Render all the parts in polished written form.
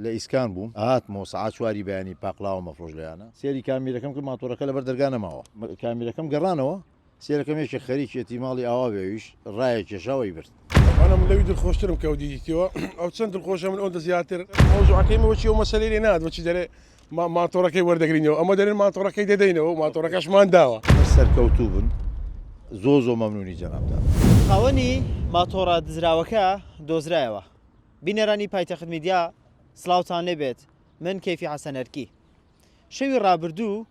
لە ئیسکان بووم هاتمەوە سەعات چواری بەیانی پاقلاوەم ئەفرۆشت لەیانە سێری کامیرەکەم کرد ماتۆڕەکە لەبەر دەرگا نەماوە کامیرەکەم گەڕانەوە سێرەکەم یەکێک خەریکیەتی ماڵی ئاوا بێ ئەویش ڕایە کێشاوەی برد. ئەنا من لەوی دڵخۆشترم کە ئەو دیتیەوە ئەو چەند دڵخۆشە من ئەوەندە زیاتر مەوزوعەکەی مە وەچی ئەو مەسەلەی لێ نات وەچی دەرێ ماتۆڕەکەی وەردەگرینەوە ئەمە دەرێن ماتۆڕەکەی دەدەینەوە ماتۆڕەکەشمان داوە. هەر سەرکەوتوو بن زۆر زۆر مەمنونی جەنابتان. خاوەنی ماتۆڕە دزراوەکە دۆزرایەوە. بینەرانی پایتەخت میدیا سڵاوتان لێبێت من کەیفی حەسەن ئەرکی شەوی ڕابردوو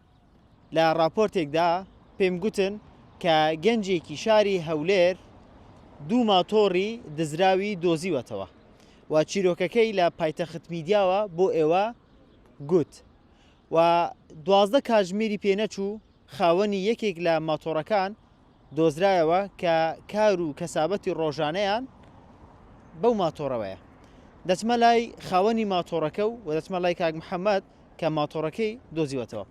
لە ڕاپۆرتێکدا پێم گوتن کە گەنجێکی شاری هەولێر دوو ماتۆڕی دزراوی دۆزیوەتەوە و چیرۆکەکەی لە پایتەخت میدیاوە بۆ ئێوە گوت و 12 کاتژمێری پێنەچوو خاوەنی یەکێک لە ماتۆڕەکان دۆزرایەوە کە کار و کەسابەتی ڕۆژانەیان بەو ماتۆڕەوەیە. دەچمە لای خاوەنی ماتۆڕەکە و دەچمە لای کاک محەممەد کە ماتۆڕەکەی دۆزیوەتەوە.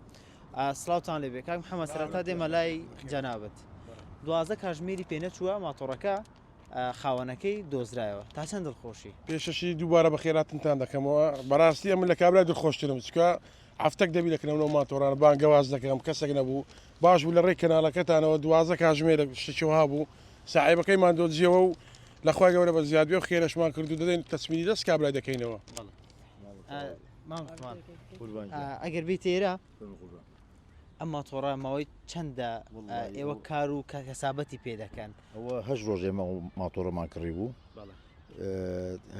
سڵاوتان لێبێ کاک محەممەد سەرەتا دێمە لای جەنابت. 12 کاژمێری پێنەچووە ماتۆڕەکە خاوەنەکەی دۆزرایەوە تا چەند دڵخۆشی؟ پێشەشی دووبارە بەخێراتنتان دەکەمەوە بەڕاستی ئەمن لە کابرای دڵخۆشترم چکە هەفتەک دەبی دەکرم لەو ماتۆڕانە بانگەواز دەکەم کەسێک نەبوو باش بوو لە ڕێی کەناڵەکەتانەوە 12 کاژمێرێک شتێکی وەها بوو ساحێبەکەیمان دۆزیەوە و لە خوای گەورە بە زیاد بێ و خێرەشمان کرد و دەدەین تەسمیری دەست کابرای دەکەینەوە. ئەگەر بیت ئێرە ئەم ماتۆڕە ماوەی چەندە ئێوە کار و کەسابەتی پێ دەکەن؟ ئەوە هەش ڕۆژ ئێمە ماتۆڕەمان کڕی بوو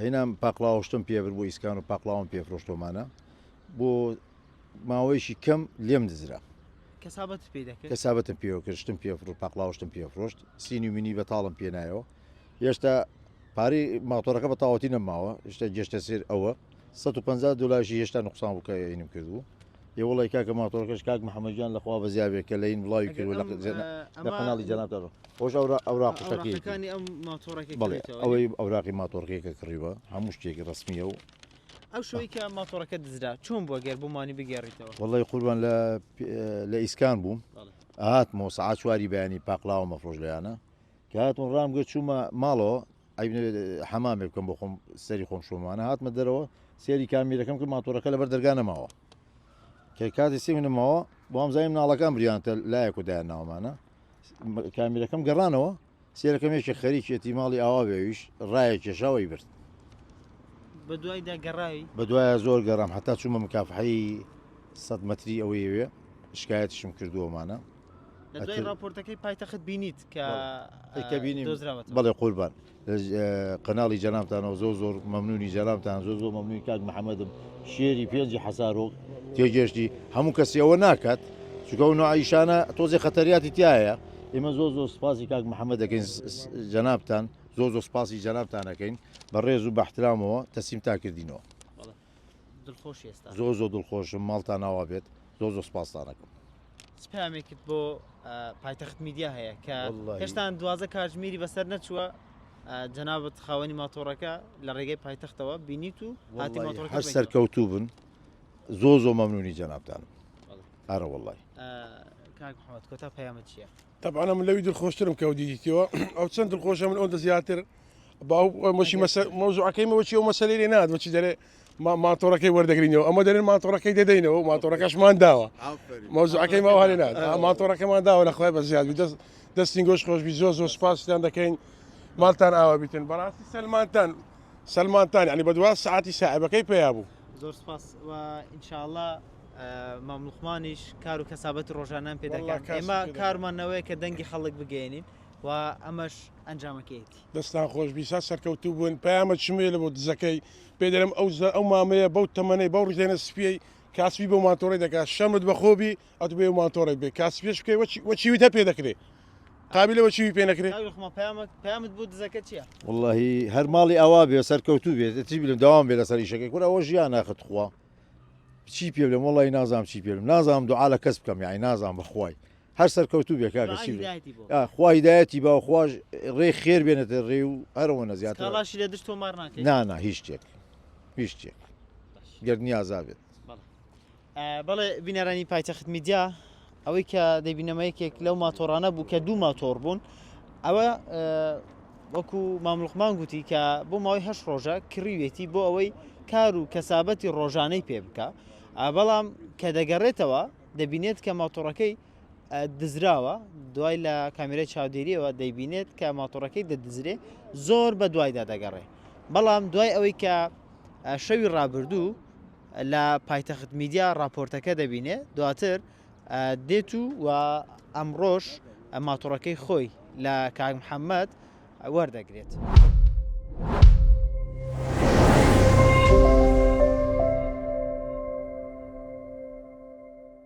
هینام پاقلاوەشتم پێبر بۆ ئیسکان و پاقلاوم پێفرۆشتۆمانە بۆ ماوەیەکی کەم لێم دزرا. کەسابەتت پێی دەکرد؟ کەسابەتم پێوە کرد، شتم پێ فرۆشت، پاقلاوە شتم پێ فرۆشت، سینی و مینی بەتاڵم پێ نایەوە. هێشتا پارەی ماتۆڕەکە بە تەواوەتی نەماوە، هێشتا گەشتە سێر ئەوە 150 دۆلارشی هێشتا نوقسان بوو کە ئینم کردبوو. ئێ وەڵی کاکە ماتۆڕەکەش کاک محەممەد گیان لە خوا بەزیا بێ کە لە ئین بڵاوی ئەگەر کردووە لە ئەم لە ئەمە قەناڵی جەنابتان خۆش ئەوڕا ئەوراق و شتەکەیەتی. ئەوراقەکانی ئەم ماتۆڕەکەی بەڵێ کڕیتەوە ئەوەی ئەوراقی ماتۆڕەکەی کە کڕیوە هەموو شتێکی ڕەسمییە و ئەو شەوەی کە ماتۆڕەکە دزرا چۆن بووە گەر بۆمانی بگێڕیتەوە؟ وەڵی قوربان لە لە ئیسکان بووم هاتمەوە سەعات چواری بەیانی پاقلاوەم ئەفرۆشت لەیانە کە هاتم ڕام گرت چوومە ماڵەوە عەیب نەبێت حەمامێ بکەم بۆ خۆم سەری خۆم شۆمانە هاتمە دەرەوە سێری کامیرەکەم کرد ماتۆڕەکە لەبەر دەرگا نەماوە کە کاتی سێ نەماوە بۆم زانیم مناڵەکان بریانتە لایەک و دایان ناومانە کامیرەکەم گەڕانەوە سێرەکەم یەکێک خەریکیەتی ماڵی ئاوا بێ ئەویش ڕایە کێشاوەی برد. بە دوایدا گەڕاوی؟ بە دوایە زۆر گەڕام هەتا چوومە مکافحەی سەد مەتری ئەوەی ئەوێ شکایەتیشم کردووەمانە. لە دوای ڕاپۆرتەکەی پایتەخت بینیت کە کە بینیم دۆزراوەتەوە؟ بەڵێ قوربان قەناڵی جەنابتانەوە زۆر زۆر مەمنونی جەنابتان زۆر زۆر مەمنونی کاک محەممەدم شێری پێنجی حەسارۆک تێگەشتی هەموو کەسی ئەوە ناکات چونکە ئەو نوعە ئیشانە تۆزێ خەتەریاتی تایە ئێمە زۆر زۆر سپاسی کاک محەممەد دەکەین جەنابتان زۆر زۆر سپاسی جەنابتان دەکەین بە ڕێز و بەحترامەوە تەسلیم تا کردینەوە دڵخۆش ئێستا زۆر زۆر دڵخۆشم ماڵتان ئاوا بێت زۆر زۆر سپاستان دەکەم چ پامێکت بۆ پایتەخت میدیا هەیە کە هێشتان 12 کاتژمێری بەسەر نەچووە جەنابەت خاوەنی ماتۆڕەکە لە ڕێگەی پایتەختەوە بینیت و هاتی ماتۆڕەکە هەر سەرکەوتوو بن زۆر زۆر مەمنونی جەنابتانم ئارە وەڵای. کاک محمد کۆتا پەیامت چییە؟ تەبعەن ئەمن لەوی دڵخۆشترم کە ئەو دیتیەوە ئەو چەند دڵخۆشە من ئەوەندە زیاتر باو مەشی مەسە مەوزوعەکەی مەوەچی ئەو مەسەلەی لێ نات وەچی دەرێ ماتۆڕەکەی وەردەگرینەوە ئەمە دەرێن ماتۆڕەکەی دەدەینەوە ماتۆڕەکەشمان داوە مەوزوعەکەی ماوە لێ نات ماتۆڕەکەمان داوە لە خوای بە زیاد بی دەست دەستین گۆش خۆش بی زۆر زۆر سپاستان دەکەین ماڵتان ئاوا بیتن بەڕاستی سەلمانتان سەلمانتان یعنی بەدوا ساعتی ساعبەکەی پیا بوو. زۆر سپاس و ئینشاءاللە مام لوقمانیش کار و کەسابەتی ڕۆژانەیان پێ دەکەن ئێمە کارمان نەوەیە کە دەنگی خەڵک بگەێنین و ئەمەش ئەنجامەکەیەتی. دەستان خۆش بی سا سەرکەوتوو بن پەیامە چمێ لە بۆ دزەکەی پێ دەرم ئەو ئەو مامەیە بەو تەمەنەی بەو ڕژێنە سپیەی کاسبی بۆ ماتۆڕی دەکات شەمت بەخۆ بی ئەتو بێ ماتۆڕێک بێ کاسبیش بکەی وەچی وەچیویت هە پێ دەکرێ قابلە وەچیوی پێ نەکرێ پەیامت بۆ دزەکە چییە؟ وەڵڵاهی هەر ماڵی ئاوا بێ سەرکەوتوو بێت چی بلم داوام بێ لەسەر ئیشەکەی کورە ئەوە ژیان ئاخر تخوا چی پێ بلم وەڵڵاهی نازانم چی پێ بلم نازانم دوعا لە کەس بکەم یانی نازانم بەخوای هەر سەرکەوتوو بێ کاکە چی خوا هیدایەتی با خواش ڕێ خێر بێنێتە ڕێ و هەرەوە نەزیاتر سکاڵاشی لە دژ تۆمار ناکەی نا نا هیچ شتێک هیچ شتێک گەر نیازا بێت. بەڵێ بینەرانی پایتەخت میدیا ئەوەی کە دەبینەمە یەکێک لەو ماتۆڕانە بوو کە دوو ماتۆڕ بوون ئەوە وەکو مام لوقمان گوتی کە بۆ ماوەی هەشت ڕۆژە کڕیوێتی بۆ ئەوەی کار و کەسابەتی ڕۆژانەی پێ بکە، بەڵام کە دەگەڕێتەوە دەبینێت کە ماتۆڕەکەی دزراوە، دوای لە کامیرای چاودێریەوە دەیبینێت کە ماتۆڕەکەی دەدزرێ، زۆر بە دوایدا دەگەڕێ، بەڵام دوای ئەوەی کە شەوی ڕابردوو لە پایتەخت میدیا ڕاپۆرتەکە دەبینێ، دواتر دێت و و ئەمڕۆش ماتۆڕەکەی خۆی لە کاک محەممەد وەردەگرێت.